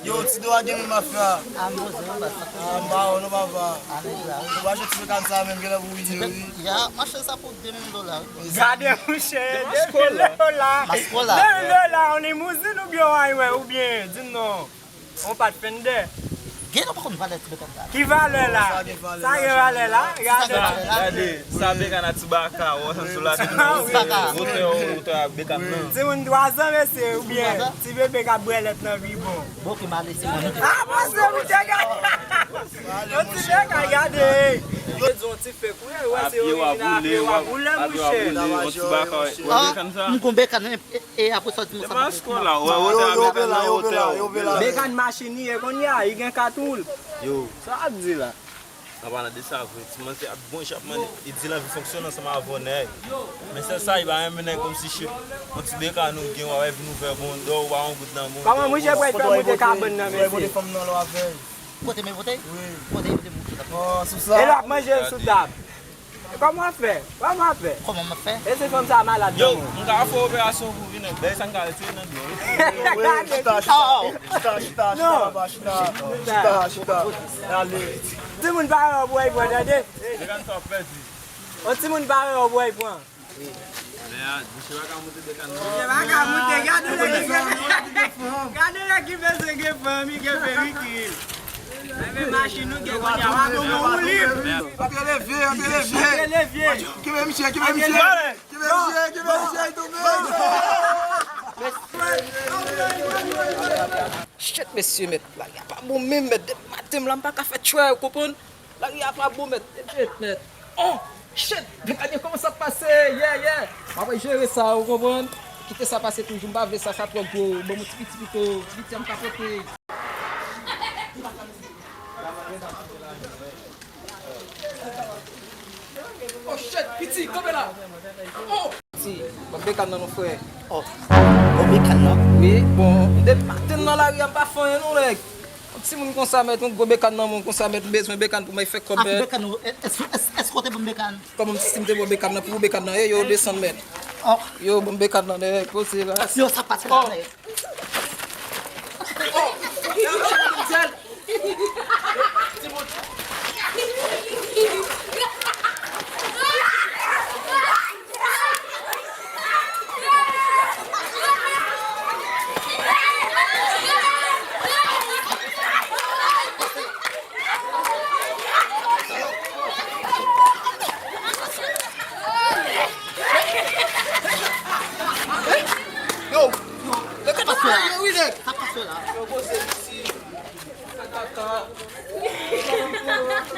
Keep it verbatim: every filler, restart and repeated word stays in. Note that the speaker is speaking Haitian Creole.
Yo, ti do a gen menm afè a. A, m poze, m pa sa. A, m pa wè w non, papa. A, nèg la, wi. Ou pa jwe ti bekàn sa menm, genlè pou wi, wi. Ya, m achte sa pou de mil dola, wi. Gade, mouche, de mil dola. Maskola. De mil dola, on limouzin oubyen on highway, oubyen, di m non. On Pathfinder. Gen nou pa konn valè ti bekàn sa. Ki valè la? Sa gen valè la. Sa gen valè la? Gade. Gade, sa bekàn a ti baka, wè, sou la. Ti baka. Wotè, wotè a bekàn nan. Timoun twazan, mesye, oubyen ti bebe k ap bwè lèt nan bibon. Bon, ki male, se mwen. A, bon, se ou te gade. Yon ti bekàn, gade. Yo di yon ti fèk, wi, wè, se orijinal, apye w a boule, mouche. Yon ti baka, wè. Wè bekàn sa? M gon bekàn, e, e apre sa, di m sa. Se pa skò la, wè, wotè a bekàn nan wotè. Bekàn machin li ye kounye a, li gen kat woul. Yo. Sa w ap di la? An palan de sa vre, ti manzè ap bon jan ap mande, e di l anvi fonksyone ansanm avè w nèg. Men sèl sa, li pa renmen nèg kòmsi shit. Yon ti bekàn ou gen, w ap vin ouvè bondò, ou pa yon goud nan bondò. Kòman mouche pral fè monte kabann nan, mesye? Kote men pote? Wi. Kote pote mouche la? Oh, sou sa. E l ap manje l sou tab. Kòman w ap fè? Kòman w ap fè? Kòman m ap fè? E se fanm sa malad nan mwen. Yo, m ka fè operasyon pou vin, bèy sa m ka retire nan dlo. Wi, wi, chita, chita. Chita, chita, chita, papa, chita. Chita, chita. Ale. Timoun pa wè w pou iPhone, tande? Degan sa w pèdi. On timoun pa wè w pou iPhone. Men a, misye pa ka monte dekan non. Misye pa ka monte, gade nèg ki gen fanm. Gade nèg ki bezwen gen fanm, li gen perik li. Men machin nou gen kounye a, w ap bon moun lib. Antre levye, antre levye. Antre levye. Kenbe misye, kenbe misye. Kenbe misye, kenbe misye, li tonbe. Shit, mesye, mèt, lari a pa bon menm, mèt, depi maten m la, m pa ka fè tchwè, ou konprann? Lari a pa bon, mèt. Shit, mèt. Oh, shit, gade kòman sa pase, yeah, yeah. M ap jere sa, ou konprann? Kite sa pase toujou, m pa vle sa, sa twò gwo. Ban m yon ti piti pito, ti piti a m ka pote. Oh, shit, piti, kanpe la. Oh! Ti, ban m bekàn nan non, frè. Oh, bon bekàn nan? Wi, bon, m depi maten nan lari a, m pa fè anyen non, nèg. Yon timoun konsa, mèt, yon gwo bekàn nan men w konsa, mèt, m bezwen bekàn pou mwen fè kòb, mèt. A, ki bekàn ou? Èske, èske, èske w te ban m bekàn? Kòman si m te ban w bekàn nan, pou bekàn nan, e yo, desann, mèt. Oh. Yo, ban m bekàn nan, nèg, poze la. Yo, sa pase la, nèg. Yo, yo, sa pase la? Sa pase la?